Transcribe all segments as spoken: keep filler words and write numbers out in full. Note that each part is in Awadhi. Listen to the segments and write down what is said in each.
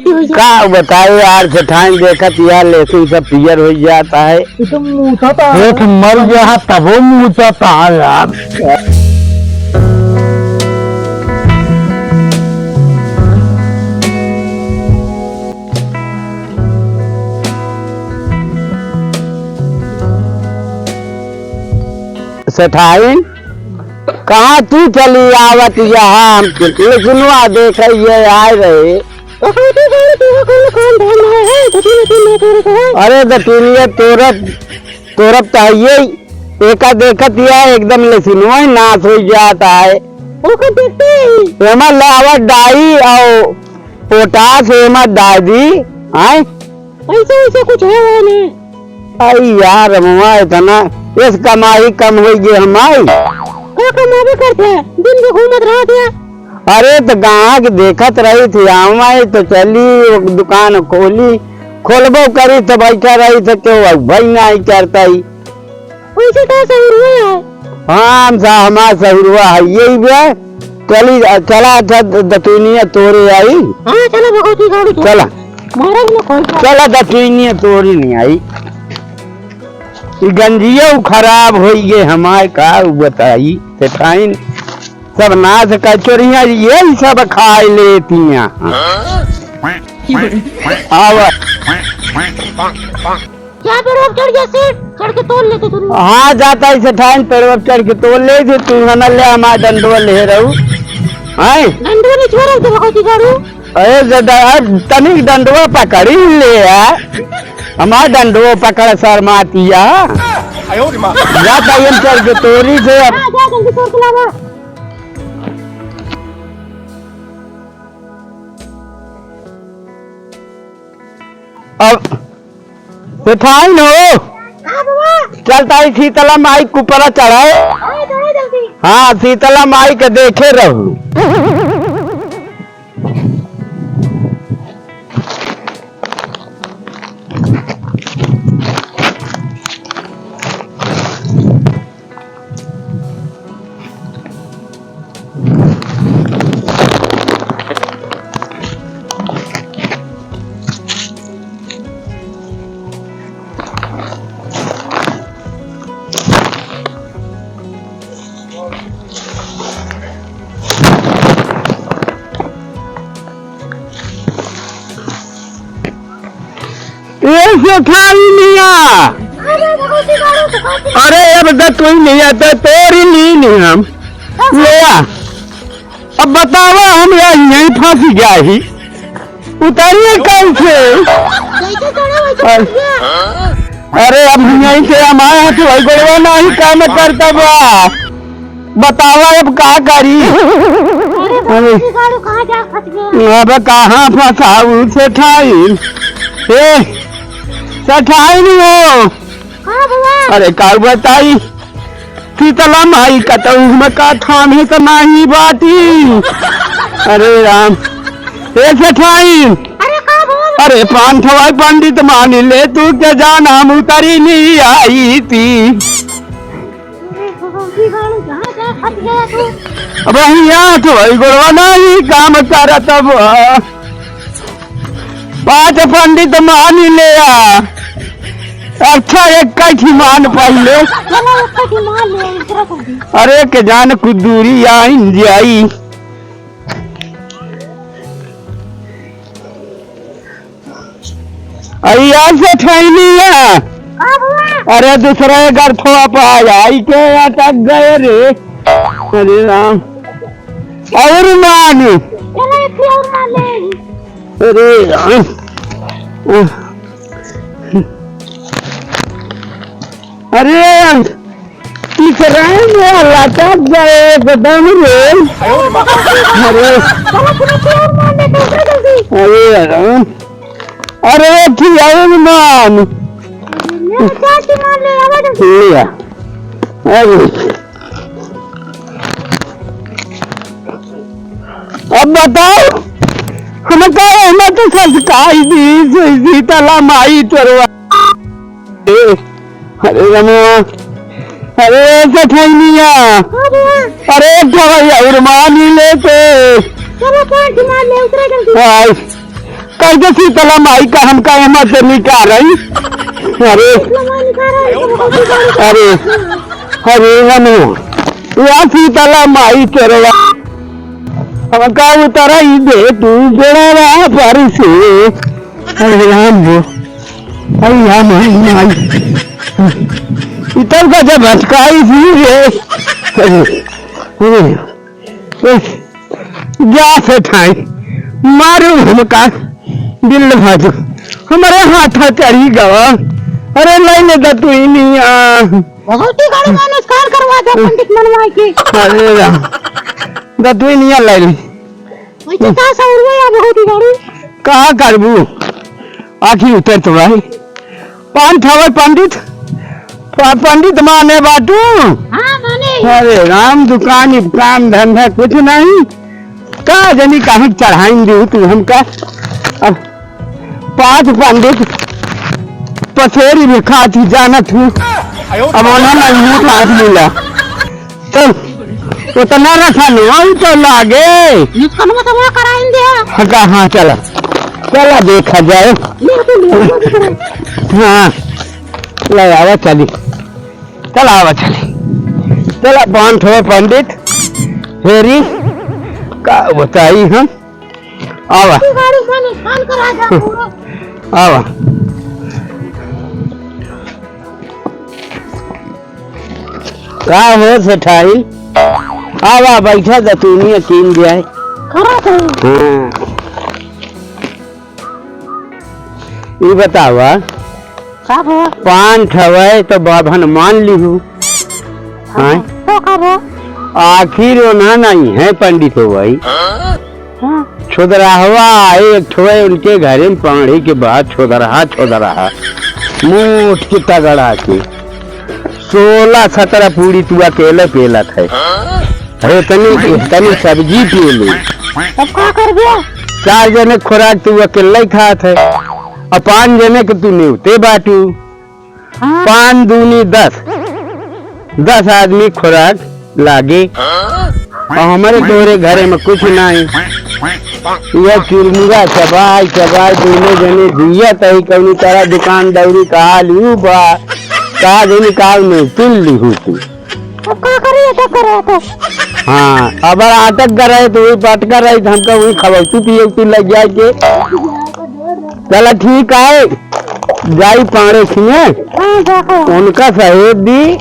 का बताए यार, सेठाइन देखत यार, लेकिन सब पियर होइ जाता है। ये तो मूसत है। एक मर गया है, तबो मूसत है यार। सेठाइन, कहाँ तू चली आवत यहाँ? लेकिन वहाँ देखे ये आए रहे। अरे दतुनिया तोरत, तोरत तो है ये, एका देखत या एकदम लेसिनवा ही नाश हो जाता है। ओकर देखते ही। एमा लावा डाई और पोटाश एमा डाल दी, आय? ऐसे, ऐसे कुछ है वो ने। अरे यार, रमुआ इतना, इस कमाई कम होइ गई हमारी। का कमाबे करते हैं? दिन भर घूमत रहत है। अरे, तो गाँव के देखत रही थी, आवा तो चली, वो दुकान खोली, खोलबो करी तो बैठा रही तो क्यों भाई नहीं करता ही। उनसे का सहुरुआ है? हाँ, हम सा-, हमार सहुरुआ है, यही बे। चली, चला, अच्छा, द-, दतुनिया तोरे आई। हाँ, चला, भगवती गाड़ी चला। चला। महाराज ने खोल दिया। चला, दतुनिया तोरे नहीं आई। ई गंजिया खराब होई गए हमार, का उ बताई, सेठाइन सब नाश कर चोरिया, यही सब खाए लेती हैं। आवा। क्या पेड़वा पे चढ़ गया सेठ? चढ़ के तोड़ लेते तू। हाँ, जाता ही सेठाइन, पेड़वा पे चढ़ के तोड़ ले थे तू, है ना, ले हमार डंडवा ले रहू। हैं? डंडवा नहीं छोड़ा तो भगवती गाड़ू। अरे, ज-, ड-, अब तनिक डंडवा पकड़ी ले आ। हमार डंडवा पकड़ शर्मातिया। आयो रे माँ। जाता ही हम चढ़ के तोरी से अब। हाँ, जा जल्दी तोड़ के लावा। अब सेठाइन हो। हाँ, बाबा। चलता ही शीतला माई के ऊपर चढ़ाए। हाँ, चढ़ो जल्दी। हाँ, शीतला माई के देखे रहू। ए सेठाइन निया। अरे अब तो तू ही नहीं आता, तोरी ली नहीं हम। ले आ। अब बतावा, हम यहीं फंस गया ही। उतरिए कैसे? अरे, अरे, अब यहीं से हम आए हैं तो भाई गोड़वा नहीं काम करता बा। बतावा अब का करी? अरे, अरे। भगवती गाड़ू कहाँ जा फंस गया? अब कहाँ फंसाऊ सेठाइन? ए, सेठाइन हो। हाँ बाबा। अरे का बताई, शीतला माई कतहु हमका थामे त नाही बाटी। अरे राम, ए सेठाइन। अरे का बाबा? अरे पान ठवाई पंडित मानी ले तू के जान हम उतरी नहीं आई थी। अरे भगवती गाड़ू, कहाँ जा फंस गया तू? अब यहाँ तो भाई गोड़वा नहीं काम करत अब। पाँच पंडित मानी ले आ। अच्छा, एक कठी मान पहिले। चलो, एक कठी मान ले, इधर कर दे। अरे, के जान कुछ दूरी आइन जाई। अरे, यार से ठहनी है। हाँ, बुआ। अरे, दूसरे घर थोड़ा पा आई के अटक गए रे। अरे राम। और मान। चलो, एक और मान ले। अरे राम। अरे, तीसरा में लटक गए एकदम रे। अरे। अरे राम। अरे, ठीक है, मान। ले आ। अरे। अब बताओ, हम कहे, हम तो संस्कार दी, सी-, शीतला माई चोरवा। ए, अरे रमवा, अरे सठैनिया, हाँ बुआ। अरे ठवैया उर्मानी लेते। चलो, पाँच मार ले, उतरे जल्दी। हाय, करके शीतला माई का हमका एमा से निकाल रही। अरे, अरे, अरे राम, या शीतला माई के रे, हमका उतराई दे तू बेड़ा पर से। अरे राम हो, अरे राम, अरे माई, इतर का जब भटकाई थी रे। अरे, अरे, जा सेठाई, मारू हमका बिल भाजू, हमरे हाथा चढ़ी गवा। अरे, लइ ले दतुइनिया। बहुत ही गाड़ी माने कार करवा दे पंडित मनवा के। अरे राम, दतुइनिया लइ ले। वैसे का सौरवा या बहुत ही गाड़ी? का करबू? आखिर उतर तो भाई। पान ठवै पंडित, प-, पंडित माने बाटू? हाँ, माने। अरे राम, दुकान, काम धंधा कुछ नहीं, का जनी काहे चढ़ाइन दिहू तू हमका? अब पाँच पंडित पसेरी में खात ही जानत हूँ, अब ओना नहीं खात मिला। चल, उतना रखा लो, हम तो लागे। ये कनवा तो वो कराइन दे। हाँ, का, हाँ, चला। चला देखा जाए। ले, ले, ले, ले, ले। हाँ, ले आवा चली। चला आवा चली। चला पान ठो पंडित। फेरी का बताई हम? आवा। तू गाड़ी से नुकसान करा जा पूरा। आवा। का हो सेठाई? आवा, बैठा, दतुइनिया कीन जाए। खड़ा करो। हाँ। ई बतावा, का बा? पान ठवै तो बाभन मान लिहू। हाँ। हाँ? तो का बा? आखिर ओना नहीं है पंडित हो भाई। हाँ। छोदराहवा आए एक ठोए उनके घरे में पाढ़ी के बाद छोदरहा, छोदरहा, मोट के तगड़ा के, सोलह सतरह पूड़ी तू अकेले पेलत है। अरे तनी, तनी सब्जी पेले। अब का करबे? चार जने खुराक तू अकेले खात है, और पाँच जने के तू नेवते बाटू। हाँ। पाँच दूनी दस, दस आदमी खुराक लागे। और हमरे तोरे घरे में कुछ नहीं। यह चुरमुरा चबाई चबाई दूनो जने जियत ही कौनी तरह दुकान दौरी कहा लिहू बा, कहा देनी कहा नहीं, सुन लिहू तू। अब का करी, ऐसा करे तो। हाँ, अबर आटक कर रहे तो वही पटकर रही, हमका वही खबौती पियौती लग जाए के। चला ठीक है, जाई पाड़े खिए, हाँ, देखो। उनका सहेज दी।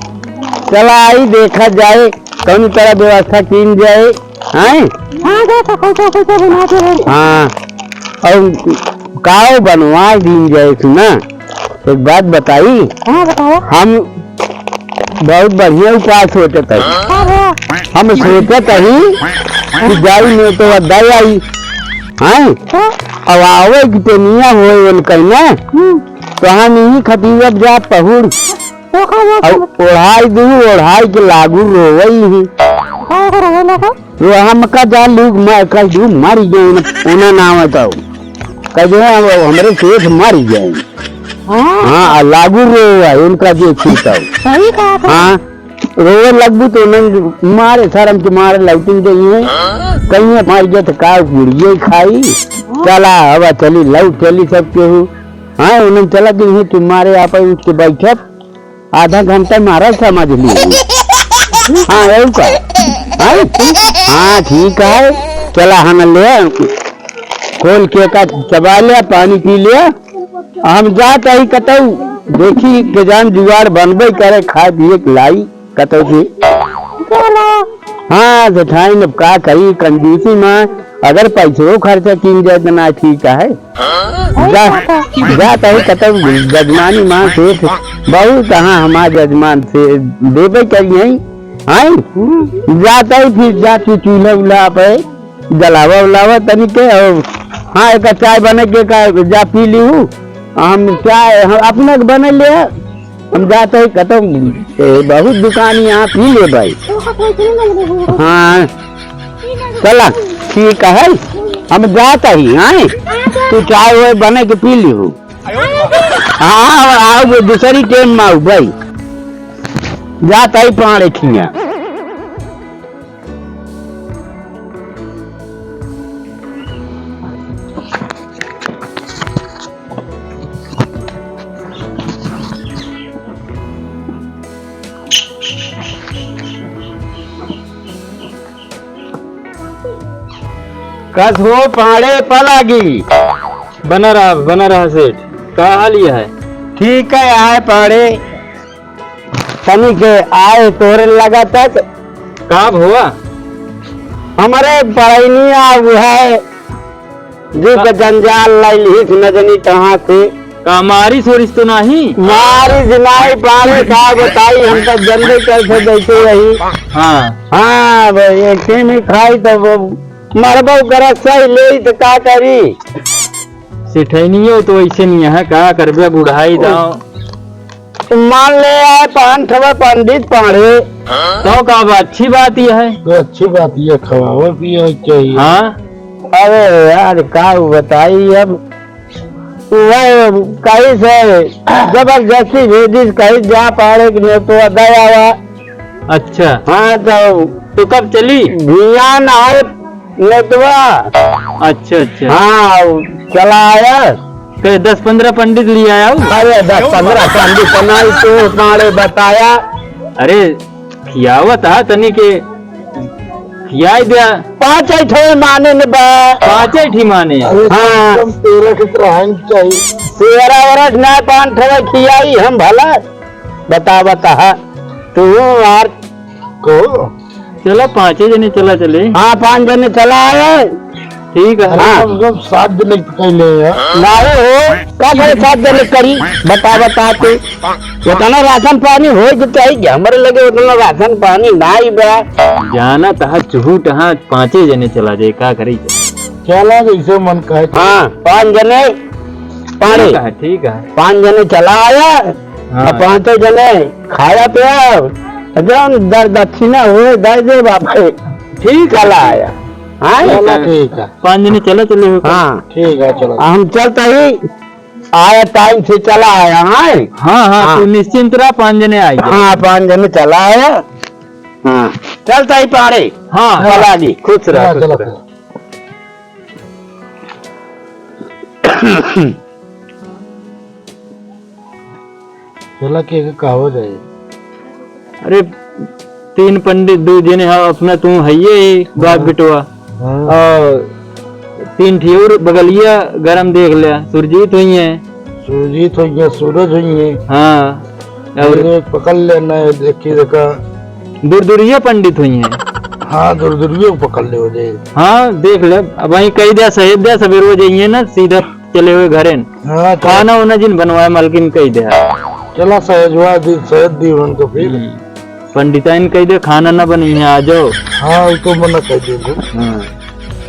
चला आई, देखा जाए, कौन तरह व्यवस्था कीन जाए, हैं? हाँ, देखो, कैसे, कैसे बना के रहे। हाँ, और काव बनवा दीन जाए, सुना, एक बात बताई। हाँ, बताओ। हम बहुत बढ़िया उपाय सोचत हई। हाँ, हाँ। हम सोचत हई कि जाई में तो दे आई, हैं? हाँ। अब आवे की टेनिया होए उनकर ना, हम्म। तो हम यही खतीवत जा पहुड़। तो का हुआ? अब ओढ़ाई दू, ओढ़ाई के लागू रोवई ही। का कर रोवे लगा? वो हमका जा लूग मैं कह दू मर गए, उन्हें नाम है तो। कह दे हम, हमरे सेठ मर गए। हाँ। हाँ, आ लागू रोवई उनका जे छूटा। सही कहा था। हाँ। रोवे लगबू तो उन्हें मारे, शर्म के मारे लौटिन गई है। कहीं मार गया तो का गुड़िए खाई। चला, अब चली, लौट चली सब केहू। हाँ, उन्हें चला गई है, तुम्हारे आप उठ के बैठब। आधा घंटा मारा समझ ली। हाँ, यही का। हाँ? हाँ, ठीक है। चला, हम ले, खोल के का चबा ले, पानी पी ले। हम जात ही कतऊ, देखी के जान जुगाड़ बनबे करे, खाए पिए के लाई। कतौ की? चलो। हाँ, सेठाइन अब का करी, कंजूसी मा अगर पैसो खर्चा कीन जाए तो ना ठीक है। सही जा, बात है। जात ही कतौ जजमानी मा सेठ बहुत, हाँ, हमार जजमान से देबे करी हैं, हैं? हम्म। जात ही फिर जा तू चूल्हा उल्हा पे जलावा उलावा तनी के, और हाँ, एक चाय बने के का जा पी ली हूँ। हम चाय हम अपने के बने ले, हम जात ही कतौ, ए, बहुत दुकान यहाँ पी ले भाई। हाँ, चला, ठीक है, हम जात ही, हाँ, तू चाय वाय बने के पी ली हूँ। हाँ, और आओ वो दूसरी टेम में आओ भाई, जात ही पाड़े खिया। कस हो पाड़े पलागी। बना रहा, बना रहा सेठ। का हाल ये है? ठीक है, आए पाड़े। तनिक आए तोरे लगा तक। का भवा? हमरे पड़ैनी आ है, दुख का? जंजाल लाइल ही न जनी कहाँ से। का मारिस ओरिस तो नाही? मारिस नाही पाड़े, का बताई, हम तो जल्दी कैसे बैठे रही। हाँ। हाँ भाई, एक ही में खाई तो वो मरबो करत सही ले तो का करी? सेठैनियो तो ऐसे नहीं है, का करबे, बुढ़ाई दाव। मान ले आए पान ठवा पंडित पाड़े। तो का बा, अच्छी बात ये है। तो अच्छी बात ये, खवावे पिए चाहिए। हाँ। अरे यार, का बताई अब, वह कहीं से जबरदस्ती भेजिस, कहीं जा पाड़े कि नहीं तो दया हुआ। अच्छा। हाँ, तो तो कब चली? ध्यान आए नेतवा। अच्छा, अच्छा। हाँ, चला आया। तो दस पन्द्रह पंडित ले आया हूँ। अरे, दस पन्द्रह पंडित बनाई तो पाड़े बताया। अरे, खियावत हा तनी के खियाई द्या। पाँच ही ठे माने न बा। पाँच ही ठे माने। अरे, हाँ। कम तेरह के तो रहन चाहिए। तेरह वर्ष ना पाँच ठे खियाई हम भला। बता, बता, हाँ। तू यार। को? चला, पाँचे जने चला चले। हाँ, पाँच जने चला आए। ठीक है। अरे, हाँ। कम से कम सात जने तो कर ले यार। नाहीं हो, का करे सात जने करी? बता, बता तू। उतना राशन पानी होए के चाहिए, हमरे लगे उतना राशन पानी नाहीं बा। जाना तहा चुहूट, हाँ, पाँचे जने चला जाए, का करी? चला, जैसे मन कहे। हाँ, पाँच जने पाड़े। ठीक है, ठीक है। पाँच जने चला आया, हाँ। और पाँचों जने खाया पिया, जौन दर दक्षिणा होए, दे दे बाप। ठीक है, चला आया। हाँ? ठीक है, ठीक है। पाँच जने चला चले हो। हाँ। ठीक है, चलो। हम चलता ही आया, टाइम से चला आया, हाँ? हाँ, हाँ, हाँ। तू निश्चिंत रहा, पाँच जने आई जाए। हाँ, पाँच जने चला आया। हाँ, चलता ही पाड़े। हाँ, हाँ। चला जी। खुश रहा, हाँ, खुश चलो, रहा। चलो। चला के, के कहावत है? अरे, तीन पंडित, दू जने हा, अपना तू हइये ही, बाप हाँ। बेटवा। हाँ। और तीन ठे और बगलिया गरम देख लिया, सुरजीत होइहैं। सुरजीत होइहैं, सूरज होइहैं। हाँ। और एक पकड़ लेना है, देखी देखा। दुरदुरिया पंडित होइहैं। हाँ, दुरदुरिया पकड़ ले हो जाए। हाँ, देख ले, अब वहीं कही दिया, सहेज दिया, सवेरे हो जाइए ना, सीधा चले हुए घरे न। हाँ, चलो। खाना वाना जिन बनवाए, मालकिन कह दे। चला, सहेजवा दी, सहेज दी उनको फिर। हम्म। पंडिताइन कह दे, खाना ना बनी है, आ जाओ। हाँ, वो तो मना कर दे। हाँ।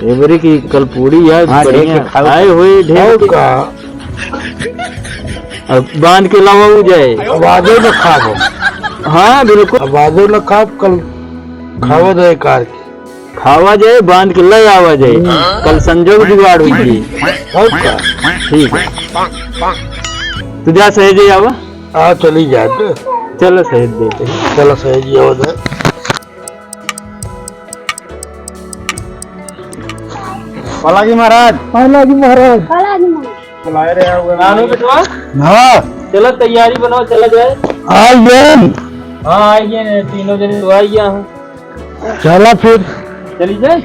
एबरी की कल पूरी यार, हाँ, बढ़िया। ढेर के खाओ। आए हुए ढेर और के। का? अब बांध के लावा हो जाए। अब आजो ना खाब। हाँ, बिल्कुल। अब आजो ना खाब, कल खावा जाए कार के। खावा जाए, बांध के ले आवा जाए। हम्म। कल संजोग जुगाड़ हो जाए। और का? ठीक है। तू जा सहेज आवा। आ, चली जाए तो। चलो सहेज देते हैं। चलो सहेज आवा जाए। पलागी महाराज। पलागी महाराज। पलागी महाराज। बुलाए रहे होगे। नानू बेटवा। हाँ। चलो तैयारी बनाओ, चला जाए। आ गए। हाँ, आ गए, तीनों जने तो आ गया हूँ। चला फिर। चली जाए।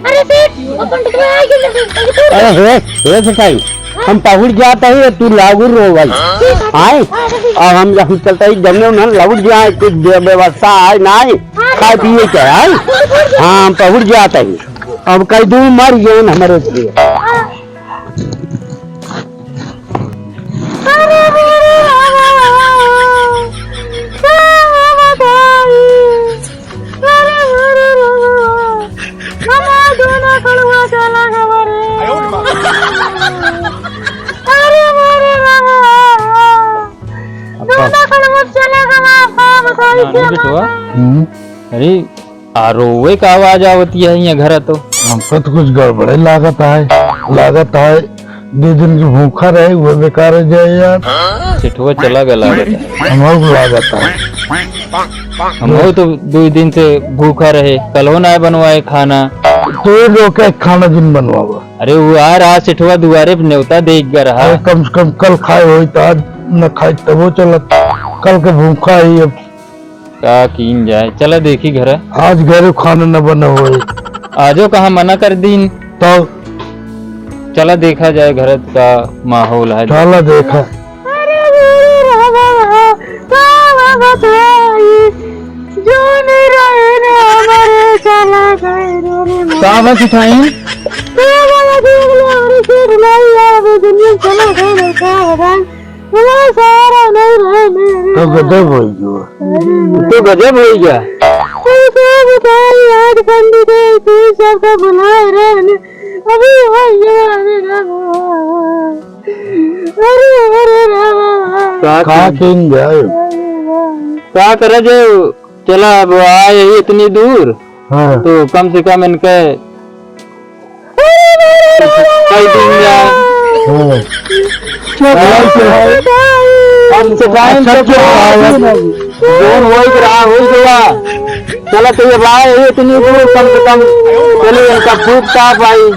अरे सेठ, वो पंडित में आ गए, पंडित में। अरे हे, हे सेठाई, हम पहुँच जाता ही, तू लागू रो भाई। ठीक है। आए? हाँ, ठीक है। अब हम, हम चलता ही, जमने उन्हें लौट जाए, कुछ व्य-, व्यवस्था आए ना आए, हाँ, खाए पिए के आए। हाँ, ठीक है। हाँ, हम पहुँच जाता ही। अब कह दूँ मर गए हमारे लिए। हाँ। अरे मेरे रामा, का बताई? अरे मेरे रामा, हमार दोनों कड़वा चला गवा रे। अरे मेरे रामा, दोनों कड़वा चला गवा, का बताई? नानू बेटवा। हम्म। अरे, आ रोवे का आवाज आवती है यहाँ घर तो। हमका तो कुछ गड़बड़े लागत है, लागत है दो दिन की भूखा रहे, वो बेकार हो जाए यार। सेठवा चला गया लागत है। हमको लागत है। हमहू तो दो दिन से भूखा रहे, कलहो ना बनवाए खाना। तो ये लोग के खाना जिन बनवावा। अरे वो आ रहा सेठवा दुआरे पे न्योता देख गया रहा। अरे कम से कम कल खाए होई तो आज न खाए तबो चलत। कल के भूखा ही अब। का कीन जाए, चला देखी घर। आज घरे खाना न बना होई। आजो कहाँ मना कर दीन। तो चला देखा जाए घर का माहौल है। चला देखा। अरे रे रे रे रे, का बताई, जो नहीं रहे रे हमारे, चला गए रे रे रे। का बा सिखाई? का बा देख लो, अरे शेर नहीं यार, वो दुनिया चला गए रे, का बताई, वो सहारा नहीं रहे मेरे। तो गजब हो गया। तू गजब हो गया। तू का बताई, आज पंडित है, तू सबका बुलाए रहे ने, अभी हो गया, अरे राम। अरे, अरे, राम। का का कर-, किन जाए? का करे जो, चला अब आए ही इतनी दूर, हाँ। तो कम से कम इनके कई दिन या हाँ। चला तो है। हम सिखाएं अच्छा, तो क्या है? जोन वही रहा, वही गया। चला तो ये आए ही इतनी दूर, कम से कम चले इनका फूक ताप आई।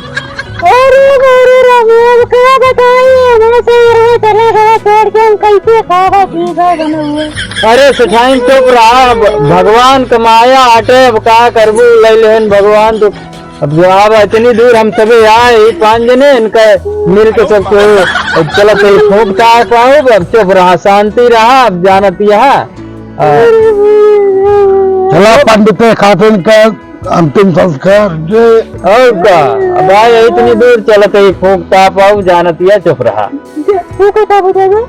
अरे, अरे, राम, अब का बताई, हमारे से ये चला गया छोड़ के, हम कैसे खावा पीवा बने हुए। अरे सेठाइन चुप रहा, भ-, भगवान क माया आटे, अब का करबू, ले लेहन भगवान तो। अब जो अब इतनी दूर हम सबे आए, ई पाँच जने, इनका मिल के सबको, अब चला तो फूक ताप पाओ, अब चुप रहा, शांति रहा, अब जानत यह। आ, चला पंडित खातिन का अंतिम संस्कार जे। और का? अब आए इतनी दूर चलत है, फूक ताप आऊ जानत या चुप रहा। फूक ताप हो जाएगा?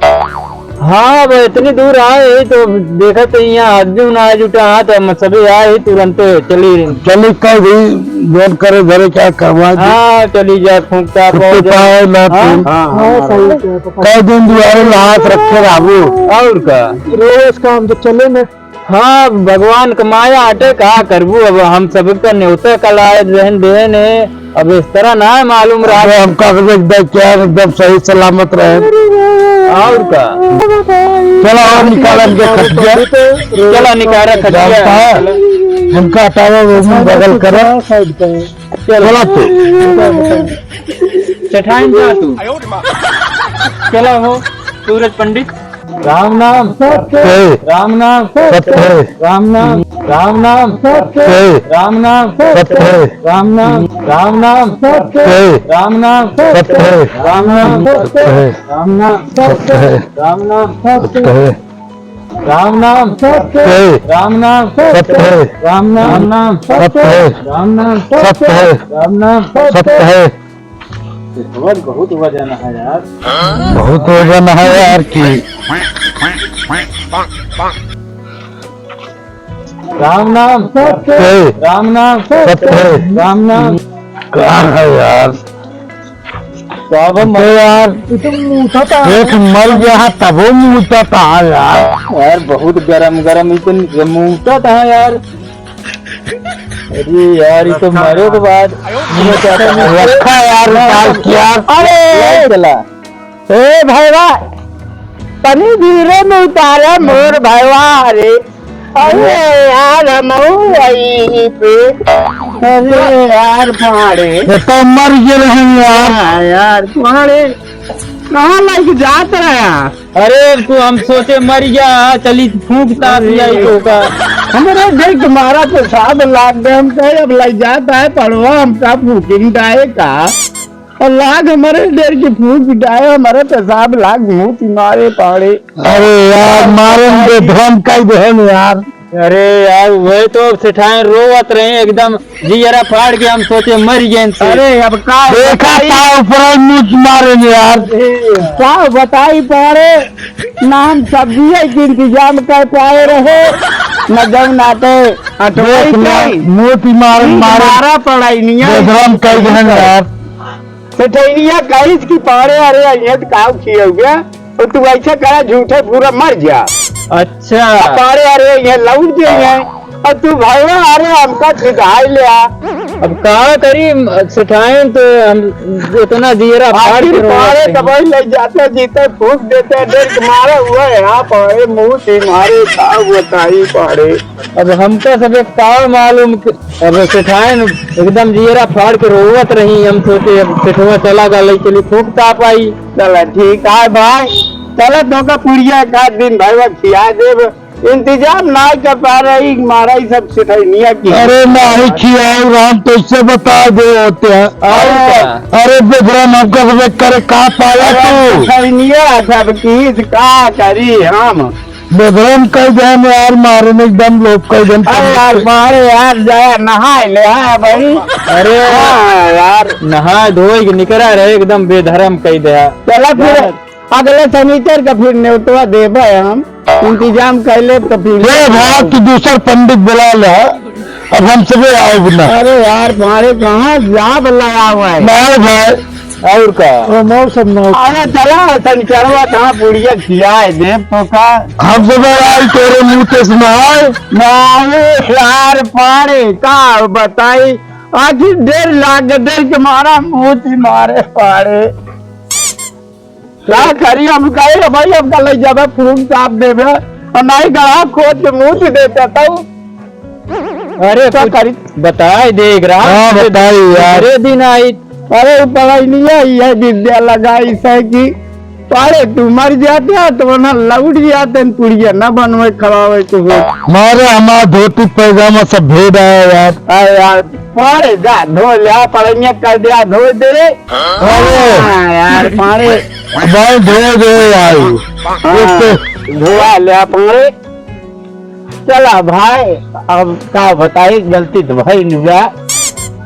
हाँ, अब इतनी दूर आए ही तो देखत है यहाँ आदमी ना जुटा, हाँ, तो हम सभी आए ही तुरंत चली। चली कह भी जोन करे घरे क्या करवा दे। हाँ, चली जा, फूक ताप छुट्टी आऊ जा। पाए ना हाँ? तुम। हाँ, हाँ, हाँ, हाँ। सही है, तो कह दिन दुआरे ला हाथ रखे रहबू। और का? रोज काम तो चले में। हाँ, भगवान क माया आटे, का करबू, अब हम सबका न्योता कल आए रहन देन है, अब इस तरह ना मालूम रहा। अबे हमका तो एकदम क्या, एकदम सही सलामत रहे। और का? चला और निकाल हमके खटिया। चला निकाल खटिया। जानता है, हमका हटावा वो मुंह बगल करा। चला तू। सेठाइन जा तू। चला हो, सूरज पंडित। राम नाम सत्य है। राम नाम सत्य है। राम नाम, राम नाम सत्य है। राम नाम सत्य है। राम नाम, राम नाम सत्य है। राम नाम सत्य है। राम नाम सत्य है। राम नाम सत्य है। राम नाम सत्य है। राम नाम सत्य है। राम नाम सत्य है। राम नाम सत्य है। राम नाम सत्य है। राम नाम सत्य है। बहुत वजन है यार। बहुत वजन है यार की। राम नाम सत्य है। राम नाम सत्य है। राम नाम। का है यार? तो अब हम तो यार, ये तो मूठा था। एक मर गया है, तबो मूठा था यार। यार, बहुत गरम गरम, ये तो मूठा था यार। अरे यार, ये तो मरे के बाद मूठा था। रखा यार, उतार के यार। अरे! चला। ए भैया, तनी धीरे में उतारे मोर भैया रे। अरे यार, हम आई पे। अरे यार, पहाड़े। ये तो मर गए रहे यार। हाँ यार, पहाड़े। कहाँ लाइके जात रहा यार? अरे, अब तू हम सोचे मर गया, चली फूक ताप आई तो का। हमरे देख तुम्हारा पेशाब लाग गए, हम कहे अब लाई जात है पड़वा, हम का फूकिन डाए का? और लाग हमारे डेर की फूक डाए, हमारे पेशाब लाग मुंह मारे पाड़े। अरे यार, मारे हम बेधरम कई देहन यार। अरे यार, वही तो अब सेठाइन रोवत रहे एकदम जियरा फाड़ के, हम सोचे मर गए इनसे। अरे अब का देखा बताई? का ऊपर मुंह मारे ने यार। अरे का बताई पाड़े, ना हम सब्जी के इंतजाम कर पाए रहे, न जौन आटे अटवाई देख ना, के। मुंह मारे, ठीक मारे। मारा पड़ाई निया। बेधरम कई देहन यार। सेठैनिया कहिस कि पाड़े अरे अइहें त काउ खियउबे, तो तू ऐसा करा झूठे पूरा मर जा। अच्छा। आ पाड़े अरे अइहें लौट जइहें, और तू भैया अरे हमका सिधाई ले आ। अब का करी, सेठाइन तो हम इतना जियरा फाड़ आखिर के रोवत पाड़े रही। दवाई ले जाते जीते फूंक देते, डेर के मारा हुआ है यहाँ पाड़े, मुंह से मारे का बताई पाड़े। अब हमका सबे का मालूम कि अब सेठाइन एकदम जियरा फाड़ के रोवत रही, हम सोचे अब सेठवा चला गा, लई चली फूंक ताप आई। चला ठीक है भाई, चला तोका पुड़िया एक आध दिन भाई खिया देब, इंतजाम नाहीं कर पा रहे, मारा ही सब सेठनिया की। अरे नाहीं खियाए राम, तो इससे बता दे होते हैं। और क्या? अरे बेधरम, हमका सब एक करे का पाया अरे तू? सेठनिया सब की का करी हम? बेधरम कह दे हम यार, मारे में एकदम लोग कह दे। अरे यार, मारे यार, जाया नहाए ले आया भाई। अरे हाँ यार, नहाए धोए के निकरा रहे, एकदम बेधरम कह दे। चला फिर यार। अगले शनिचर का फिर नेवतवा देबे हम, इंतजाम कर लेब तो फिर। ए भाई, तू दूसर पंडित बुला ले, अब हम सबे आएब ना। अरे यार, मारे कहाँ जाब लगा हुआ है। नहीं भाई। और का? ओ मौसम नौ। अरे चला, शनिचरवा कहाँ पुड़िया खियाए देब तो का? हम सबे आई तोरे मुँह से सुनाए। नहीं यार, पाड़े का बताई, आखिर डर लाग, डर के मारा मुँह से मारे पाड़े। का करी हम, कहे रे भाई, हम कल जाबे, फूल चाप देबे, और नहीं गला खोद के मुँह से देते तो। अरे का कुछ करी? बताए दे, ग्राहक हाँ, से बताई यार। दूसरे दिन आई। अरे, उ पढ़ाई नहीं है, ये विद्या लगाई से कि पाड़े तू मर जाते हैं, तो वरना लौट जाते हैं, पुड़िया न बनवे, खवावे के हो। मारे हमार धोती पैजामा सब भेद आया यार। अरे यार, पाड़े जा, धो ले, पढ़ाई कर दिया, धो दे। अरे। हाँ यार, पाड़े। भाई धो दे यार। हाँ, एक तो धोआ ले, पाड़े। चला भाई, अब का बताई, गलती तो भई नुआ।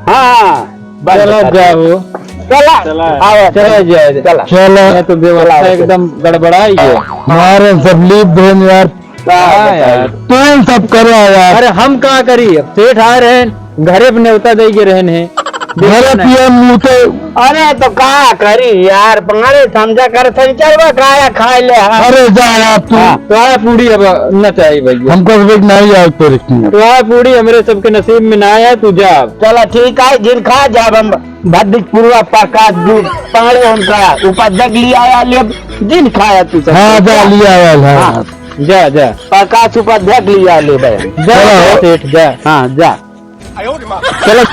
हाँ, बस चला बता। जाओ। चला, चला। आवा, चला चला। जाए। चला। चला। मैं तो व्यवस्था चला, एकदम गड़बड़ाई है। मारे सब लीप भेन यार। का हाँ बताई? यार। तू ही सब करे यार। अरे हम का करी, अब सेठ आ रहे हैं, घरे पे नेवता दे के रहन है। घरे पिए मुँह तो। अरे तो का करी यार, पाड़े समझा कर, शनिचरवा काया खाए ले हम। अरे जा यार तू। हाँ। तो आ पूड़ी अब न चाहिए भैया। हमको भी नहीं आए तो रिश्ते में। तो आ पूड़ी हमरे सबके नसीब में ना आया, तू जा। चला ठीक है, जिन खा जाब हम भद्दिक पुरवा पका दू पाड़े उनका उपाध्यक्ष लिया आया ले, जिन खाया तू सब। हाँ, जा लिया आया है। हाँ। जा, जा। प्रकाश उपाध्यक्ष लिया ले भाई। जा, चलो। जा सेठ, जा। हाँ, जा। चलो।